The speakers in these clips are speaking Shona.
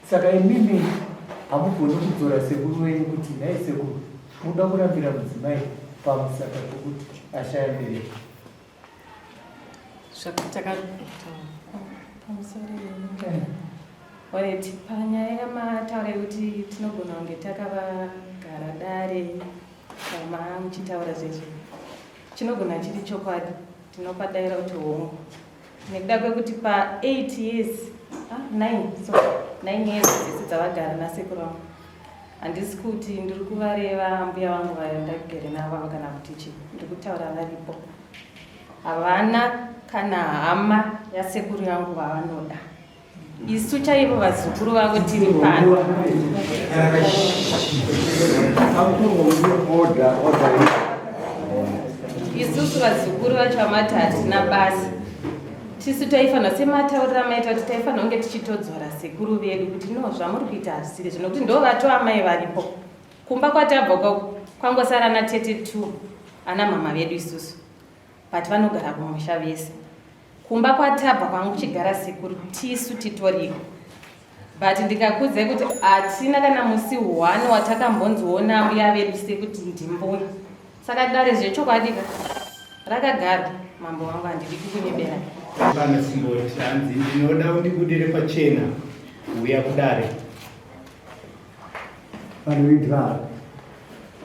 Saka imimi hamugoni kudzora sekuru wenyu kuti nhai sekuru munoda kurambira mudzimai pamusaka pokuti ashaya mbereko. Alright, panyaya yamataura yekuti tinogona kunge takavagara dare kana muchitaura zvezve chinogona chiri chokwadi tinopadaira kuti hongu nekuda kwekuti pa 8 years ah, 9 so 9 years dzese dzavagara nasekuru vangu handisi kuti ndiri kuvareva ambuya vangu vandagere navo kana kuti chii ndiri kutaura varipo havana kana hama yasekuru yangu vavanoda isu chaivo vazukuru vavo tiri pano isusu vazukuru vacho vamati hatina basa tisu taifanira sematauriro amaita kuti taifanira kunge tichitodzora sekuru vedu kuti no zvamuri kuita hazvisiri zvino kuti ndo vato amai varipo kumba kwatabva kwako kwangosara natete two ana mama vedu isusu but vanogara kumusha vese Kumba kwatabva kwangu chigara sekuru tisu titoriko but ndikakuudzai kuti hatina kana musi one watakambonziona ambuya vedu sekuti ndimbuya saka dare zvechokwadi ka rakagara mambo wangu handidi kukunyebera Pane simboti hanzi ndinoda undibudire pachena uya kudare. Vanhu vedu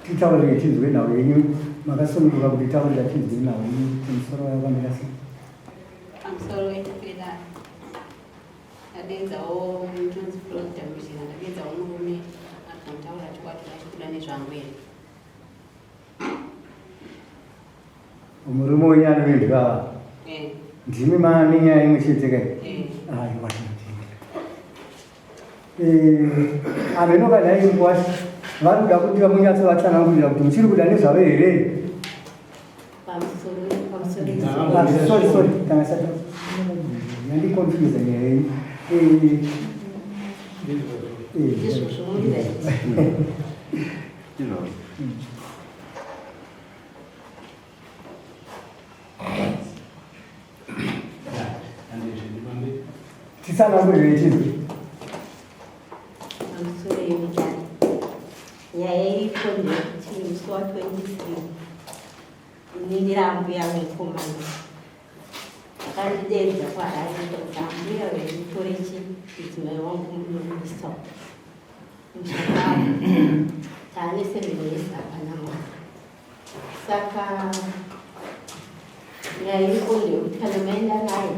titaurire tinzwe nhau yenyu makasununguka kuti taurira tinzwe nhau yenyu kuti musoro wakamira sei pamusoro wetipeda ndadeedzawo mutonzi florida muzhira ndadeedzawo murume akantaura chokwadi achikuda nezvangu here murume wenyu anoendwa ava eh. ndimi maane nyaya imwe chete kai eh. aiwa Eh, ameno kana nhai mkwasha vari kuda kuti vamunyatsovatsanangurira kuti muchiri kuda nezvavo here sorry sorry kana sati yandiconfuse nyaya yenyu eh, eh. Titsanangurire chinhu. Pamusoro yemudare. Nyaya iripo ndeyekuti musi wa 23 ini ndiri ambuya vemukomana akandideedza kuHarare kuti ambuya vemutore chi mudzimai wangu munomisa musha kwavo taane 7 years hapana mwana Saka nyaya iripo ndeyekuti kana maenda naye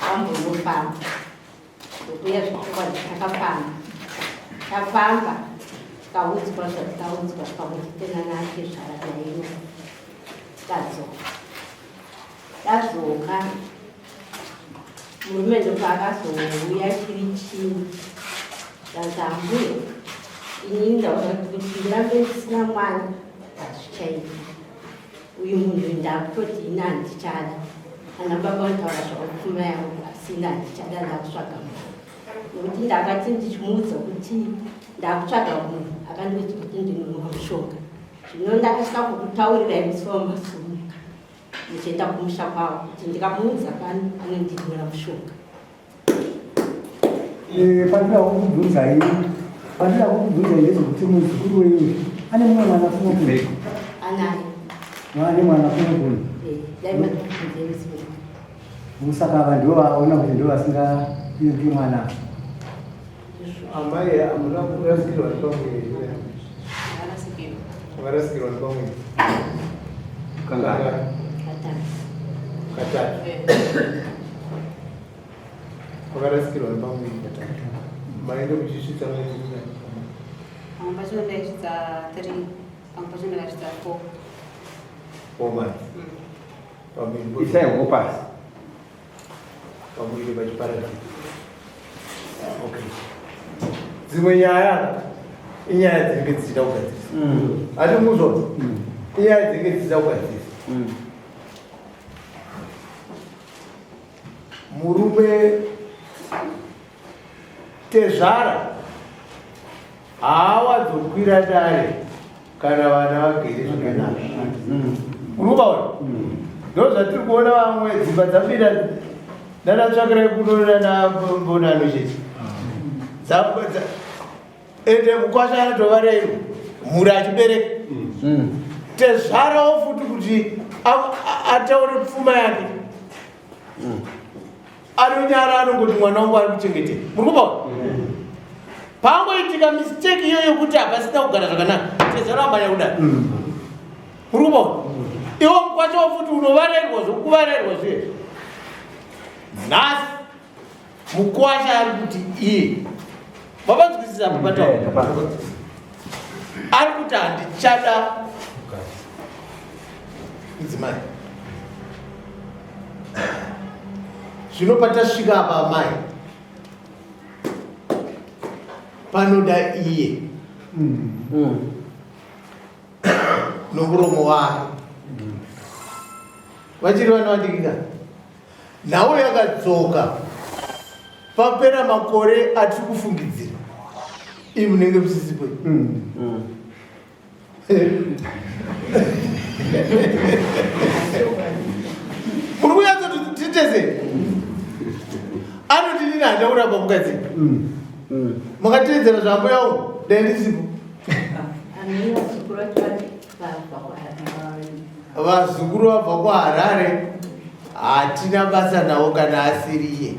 vambonofamba ndokuya zvechokwadi takafamba tafamba tikaudzwa zvatikaudzwa pamwe chete nanatezvara naivo tadzoka tadzoka Murume ndopaakazouya chiri chii zvanzi ambuya inini ndaona kuti ndirambe ndisina mwana hazvichaita uyu munhu ndakutoti ini handichada ana baba vanotaura zvakupfuma yangu asi ini handichada ndakutsvaga munhu nokuti ndakati ndichimuudza kuti ndakutsvaga munhu akandiudza kuti ndinonwa mushonga zvino ndakasvika kukutaurirai musi wamasumuka ndichienda kumusha kwavo kuti ndikamuudza pano anondinwira mushonga eh, pandinoda kukubvunzai pandinoda kukubvunzai ndezvekuti muzukuru wenyu ane mumwe mwana kuno kuno anaye ane mwana kuno kuno eh, saka ava ndivo vaona kuti ndivo vasingaingi mwana Amai hamuna kurasikirwa nepamuviri here? Vakarasikirwa nepamuviri. Kangani? Katatu. Vakarasikirwa nepamuviri katatu. Maende kuchisvitsa mwedzi mingani? Pamwe pacho ndaisvitsa 3, pamwe pacho ndakasvitsa 4. 4 months. Pamuviri. Isai hoko pasi. Pamuviri pachiparadziko. Okay. Dzimwe nyaya inyaya dzinenge dzichida kugadzirisa. Ati muzvo. Inyaya dzinenge dzichida kugadzirisa. Murume tezvara haawadzokwira dare kana vana vagere zvakanaka unobaona ndo zvatiri kuona vamwe dzimba dzapinda nanatsvakirai kuno nanambonano chete. Ende mukwasha anotovarairwa mhuri achibereka. Tezvarawo futi kuti ataure pfuma yake. Anonyara anongoti mwana wangu ari kuchengetera. Muri kubaona? Pangoitika mistake iyoyo yekuti hapasina kugara zvakanaka. Tezvara amanya kudai. Muri kubaona? Iwo mukwasha futi unovarairwa zvokuvarairwa zviye. Nhasi mukwasha ari kuti iye mapanzwisisa apa pataura ari kuti handichada mudzimai. Zvino patasvika apa amai panoda iye nomuromo wake. Vachiri vana vadiki ka? Nhau yakadzoka papera makore atiri kufungidzira imi munenge musisipo. Muri kunyatsoti titese anoti nini handina kuramba mukadzi. Makateedzera zvambuya umu dai ndisipo. Vazukuru vabva kuHarare hatina basa nawo kana asiriye.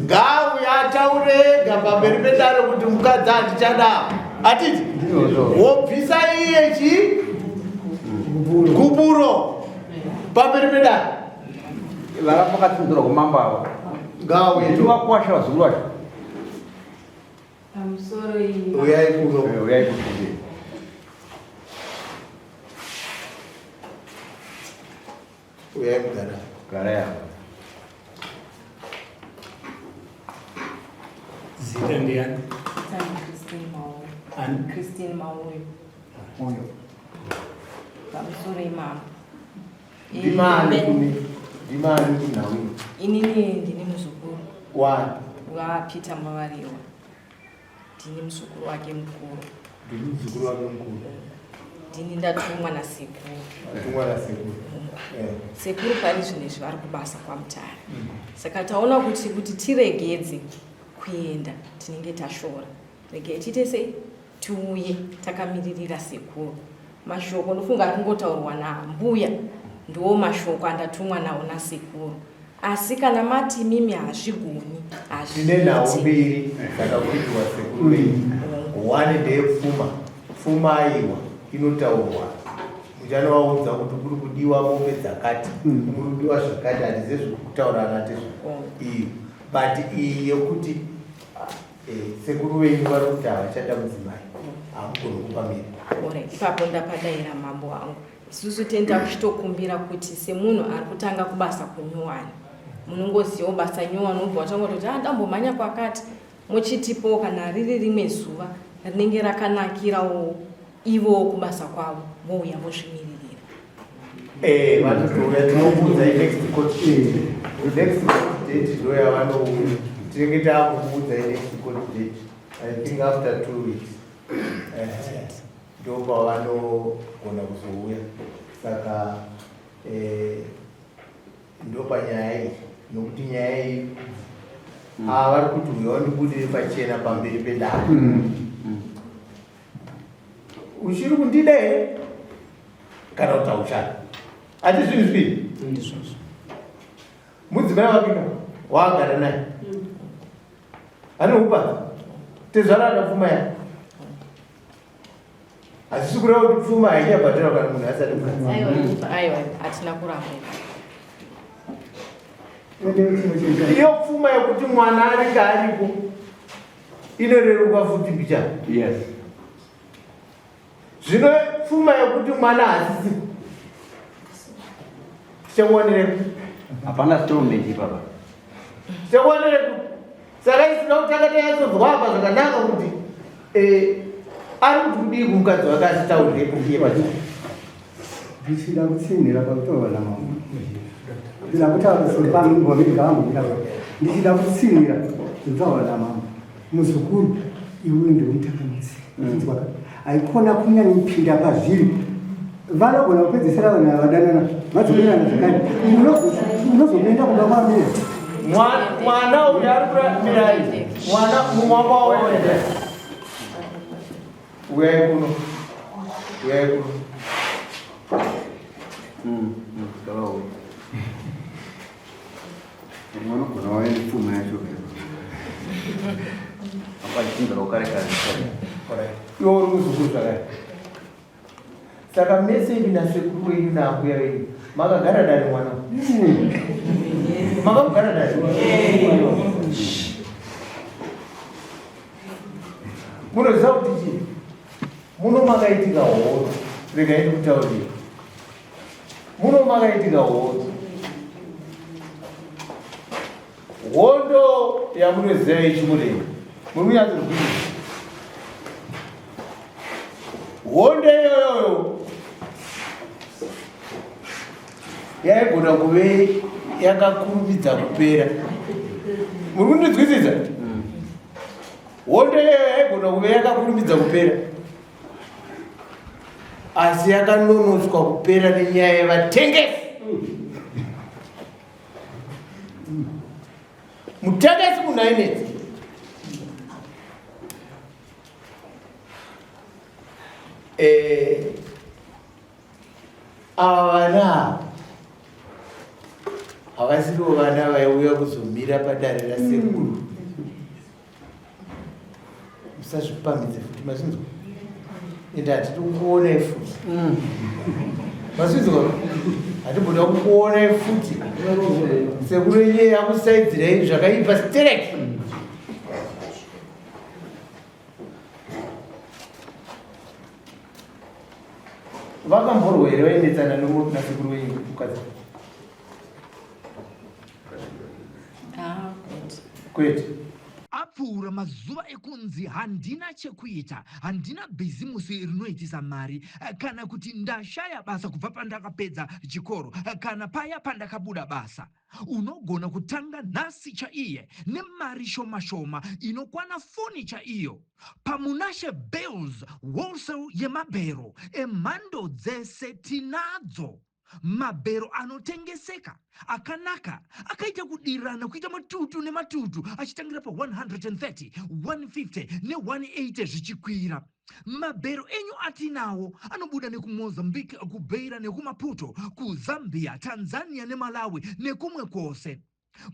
Ngauya ataure ega pamberi pedare kuti mukadzi handichada. Atiti wobvisa iye chi gupuro pamberi pedare. Vakatsinzirwa kumambo ava. Ngauye. Ndivakwasha vazukuru vacho. Pamusoro iyi. Uyai kuno. Uyai kuno. Uyai mugara. Gara yako. Zita ndiani? Christine Maoyo. Ani? Christine Maoyo. Moyo. Pamusoro imama. Ndimani kune? Ndimani kunhau iyi? Inini ndini muzukuru. Wani? WaPeter Mavariwa. Ndini muzukuru wake mukuru. Ndini muzukuru wake mukuru. Ndini ndatumwa nasekuru. Ndatumwa nasekuru. Sekuru pari zvino izvi vari kubasa kwaMutare. Saka taona kuti tiregedze kuenda tinenge tashora. Regei tiite sei? Tiuye takamiririra sekuru. Mashoko ndofunga ari kungotaurwa nambuya ndiwo mashoko andatumwa nawo nasekuru. Asi kana mati imimi hazvigoni, Tine nhau hazviiti. mbiri dzakakuitirwa sekuru venyu. One ndeyepfuma. Pfuma aiwa inotaurwa. Muchanovaudza kuti kuri kudiwa mombe dzakati, muri kudiwa zvakati, hatizive zvekutaurana tezvo. Iyi. But iyi yekuti sekuru venyu vari kuti havachada mudzimai, hamugoni kupamira. Alright, ipapo ndapadaira mambo wangu. Isusu tenda kuchitokumbira kuti semunhu ari kutanga kubasa kunyowani, munongozivawo basa nyowani, ubva watanga kutoti ndambomhanya kwakati, muchitipo kana riri rimwe zuva rinenge rakanakirawo ivo kubasa kwavo, vouya vozvimiririra. Vanotouya tinokuudza next court date. Next court date ndo yavanouya. Tinenge takukuudza next court date. I think after 2 weeks. Ndo pavanogona kuzouya. Saka ndo panyaya iyi, nokuti nyaya iyi vari kuti uya undibudire pachena pamberi pedare. Uchiri kundida here kana kuti hauchada? Hati zvinhu zviviri. Mudzimai wake ka waagara naye anohupa tezvara ada pfuma yake. Hazvisi kureva kuti pfuma haichabhadharwa kana munhu asati mukadzi. Aiwa, hatina kuramba. Iyo pfuma yekuti mwana anenge aripo inoreruka futi mbichana. Yes. Zvino pfuma yekuti mwana haasisipo tichakuwanireko. Hapana settlement ipapa. Tichakuwanireko. Saka isina kutanga tanyatsonzwa apa zvakanaka kuti ari kuti kudii kumukadzi wake asitaurirepo iye pachake. Ndichida kutsinhira pakutaurwa namambo. Ndida kutaura sepamingomiri. Ndichida kutsinhira kutaurwa namambo. Muzukuru iwe ndiwe mutakanisi. Inzwa ka. Haikona kunyanyipinda pazviri. Vanogona kupedzisira vanhu ava vadanana. Vadzokerana zvakare. Unozoenda kumba kwambuya. Mwana uyu ari kuramirai mwana mumwe wako waoenda. Uyai kuno, uyai kuno. Unogona wave nepfuma yacho akachinzirawo kare kare. Iwe uri muzukuru zvakare. Saka mese imi nasekuru wenyu naambuya venyu makagara dare mwana. Makamugara dare. Munoziva kuti chii? Muno makaitika hondo. Regai ndikutaurire. Muno makaitika hondo. Hondo yamunoziva yechimurenga. Muri kunyatsozvinzwa. Hondo iyoyoyo yaigona kuve yakakurumidza kupera. Muri kundinzwisisa? Hondo iyoyo yaigona kuve yakakurumidza kupera, asi yakanonotswa kupera nenyaya yevatengesi. Mutengesi munhu ainetsa. Eh, ava vana ava havasirivo vana vaiuya kuzomira padare rasekuru. Musazvipamhidze futi, mazvinzwa? Ende hatidi kukuonai futi. Mazvinzwa? Hatimboda kukuonai futi. Sekuru yenyewe yakusaidzirai zvakaipa stereki. Vakamborwa here vainetsana nasekuru wenyu mukadzi? Ah, kwete. Kwete. Apfuura mazuva ekunzi handina chekuita, handina bhizimusi rinoitisa mari, kana kuti ndashaya basa kubva pandakapedza chikoro, kana paya pandakabuda basa. Unogona kutanga nhasi chaiye nemari shoma shoma inokwana foni chaiyo paMunashe Bales Wholesale yemabhero emhando dzese tinadzo. Mabhero anotengeseka akanaka akaita kudirana kuita matutu nematutu achitangira pa 130, 150 ne 180 zvichikwira. Mabhero enyu atinawo anobuda nekuMozambique, kuBeira nekuMaputo, kuZambia, Tanzania neMalawi nekumwe kwose.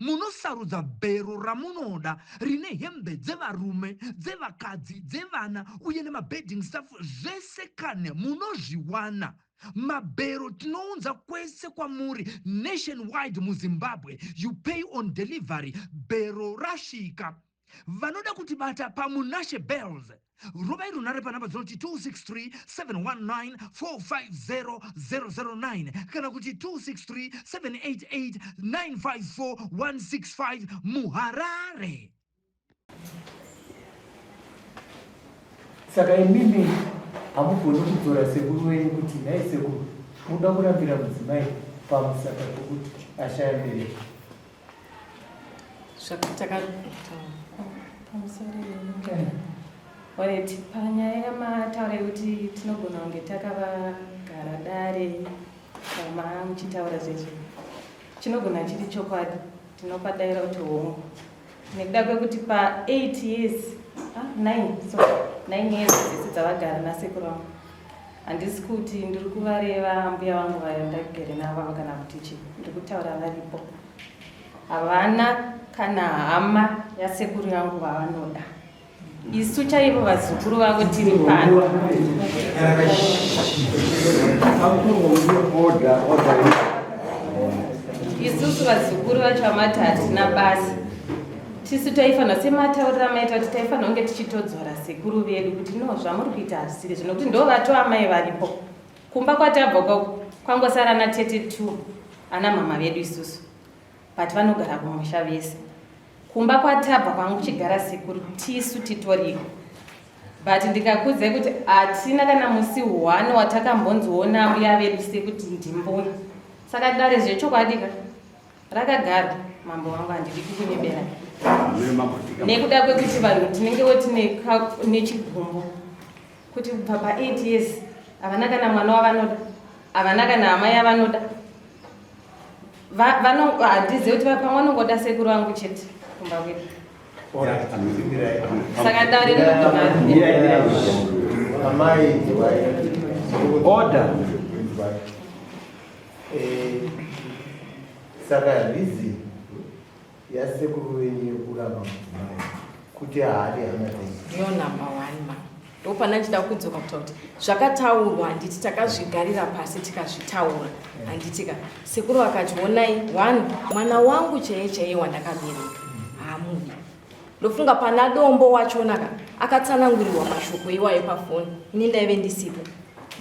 Munosarudza bhero ramunoda rine hembe dzevarume, dzevakadzi, dzevana uye nemabedding stuff zvese kane munozviwana. Mabhero tinounza kwese kwamuri nationwide muZimbabwe. You pay on delivery bhero rasvika. Vanoda kutibata paMunashe Bells rovai runhare panhamba dzinoti 263 719 450 009 kana kuti 263 788 954 165 muHarare. Saka imimi hamugoni kudzora sekuru wenyu kuti nhai sekuru munoda kurambira mudzimai pamusaka pokuti ashaya mbereko. Alright, panyaya yamataura yekuti tinogona kunge takavagara dare kana muchitaura zvezvo chinogona chiri chokwadi tinopadaira kuti hongu nekuda kwekuti pa 8 years ah, 9 so 9 years dzese dzavagara nasekuru vangu handisi kuti ndiri kuvareva ambuya vangu vandagere navo kana kuti chii ndiri kutaura varipo Havana kana hama yasekuru yangu vavanoda. Isu chaivo vazukuru vavo tiri pano. Isusu vazukuru vacho vamati hatina basa. Tisu taifanira sematauriro amaita kuti taifanira kunge tichitodzora sekuru vedu kuti no zvamuri kuita hazvisiri zvino kuti ndo vato amai varipo. Kumba kwatabva kwangosara natete two ana mama vedu isusu but vanogara kumusha vese kumba kwatabva kwangu kuchigara sekuru tisu titoriko but ndikakudzai kuti hatina kana musi one watakambonziona mbuya vedu sekuti ndimbuya saka dare zvechokwadi ka rakagara mambo wangu handidi kukunyebera nekuda kwekuti vanhu tinengewo tine nechigumbu kuti kubva pa 8 years havana kana mwana wavanoda havana kana hama yavanoda. Handizivi kuti pamwe vanongoda sekuru vangu chete kumba kwedu. Saka dare rinogona. Amai, Order. Saka reason yasekuru venyu yekuramba mudzimai kuti haadi hama dzenyu? Ndiyo number one ma, ndopana ndichida kudzoka kutaura kuti zvakataurwa, handiti takazvigarira pasi tikazvitaura, handitika? Sekuru vakati, honai, one mwana wangu chaiye chaiye wandakabereka haamudi. Ndofunga pana dombo wachona ka akatsanangurirwa mashoko iwayo pafoni, ini ndaive ndisipo,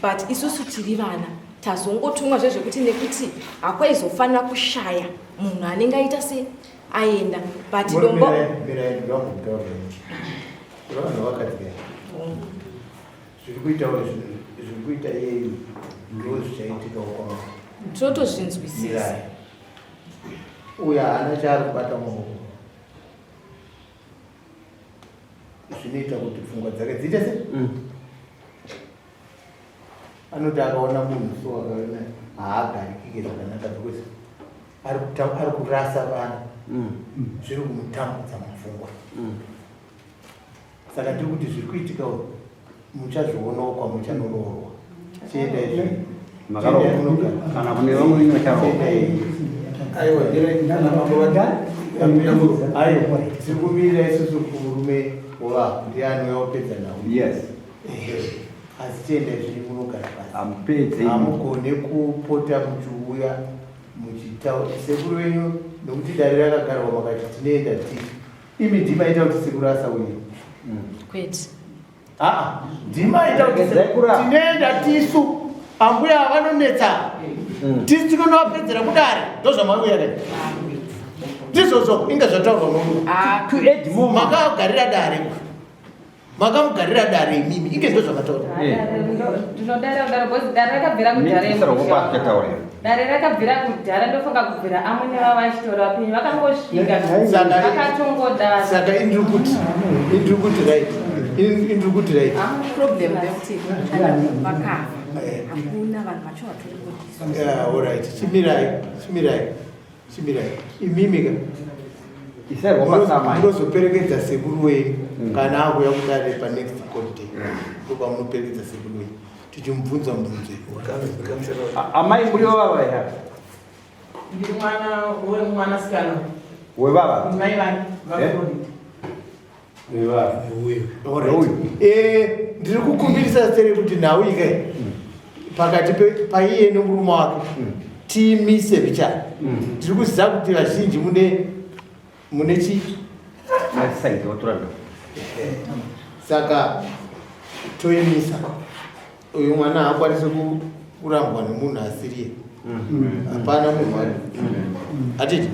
but isusu tiri vana tazongotumwa zvezvekuti nekuti hakwaizofanira kushaya munhu anenge aita se aenda, but dombo. Mirai, ndingambotaura vanhu vakadzi zviri kuitawo, zviri kuita iyeyu ndo zvichaitikawo kwamuri. Tinotozvinzwisisa. Mirai, uyo haana chaari kubata mumaoko, zvinoita kuti pfungwa dzake dziite se anoti akaona munhu so akaona haagarikike zvakanaka because ari kurasa vanhu, zviri kumutambudza mupfungwa. Saka tiri kuti zviri kuitika muchazvionawo kwamuchanoroorwa. Chiendai zve. Makaroorwa. Kana kune vamwe venyu vacharoorwa. Aiwa, aiwa, tiri kumirira isusu kumurume wava ndiani uya wapedza nhau. Yes. Ehe. Asi chiendai zvenyu munogara pasi. Hamupedze. Hamugone kupota muchiuya muchitaura sekuru venyu nokuti dare rakagarwa makati tinoenda tiri imi ndimaita kuti sekuru asauye. Kwete. Aa, ndimaita kuti Regedzai kuramba. Tinoenda tisu, ambuya vanonetsa, tisu tinonovapedzera kudare, ndozvamauya kai, ndizvozvo inga zvataurwa nomunhu. To add more. Makagarira dare, makamugarira dare imimi, inge ndozvamataura. Ndinodara kudaro because dare rakabvira kudhara. Minister wokupa achataura. Dare rakabvira kudhara, ndofunga kubvira amwene vavo vachitora vapenyu vakangosvika vakatongodara. Saka indiri kuti right, indiri kuti right. Problem ndekuti vakafa, hakuna vanhu vacho vatori. Yeah, alright, chimirai, chimirai, chimirai imimi ka. Isai rwapasama. Munozoperekedza sekuru wenyu kana akuya kudare panext court day, ndopamunoperekedza sekuru wenyu tichimubvunza mubvunzo. Amai, muri vavava ya? Ndiri mwana wemwanasikana. Wevava? Mai vake vaFlorida. Alright. Ndiri kukumbirisa sere kuti nhau ikai pakati paiye nemurume wake tiimise bichara. Tiri kuziva kuti vazhinji mune chi Side watora ndo. Saka toimisa. Uyu mwana haakwanisi kurambwa nemunhu asiriye, hapana munhu wari atiti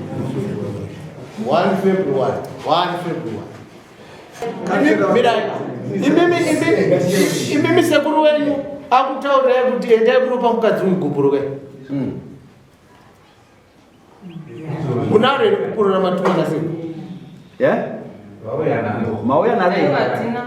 1 February, 1 February. Mirai imimi, imimi, imimi, sekuru wenyu akutaurirai kuti endai kunopa mukadzi uyu gupuro kai. Munaro here gupuro ramatumwa nasekuru? Yeah? Mauya naro. Aiwa, hatina. Hatina.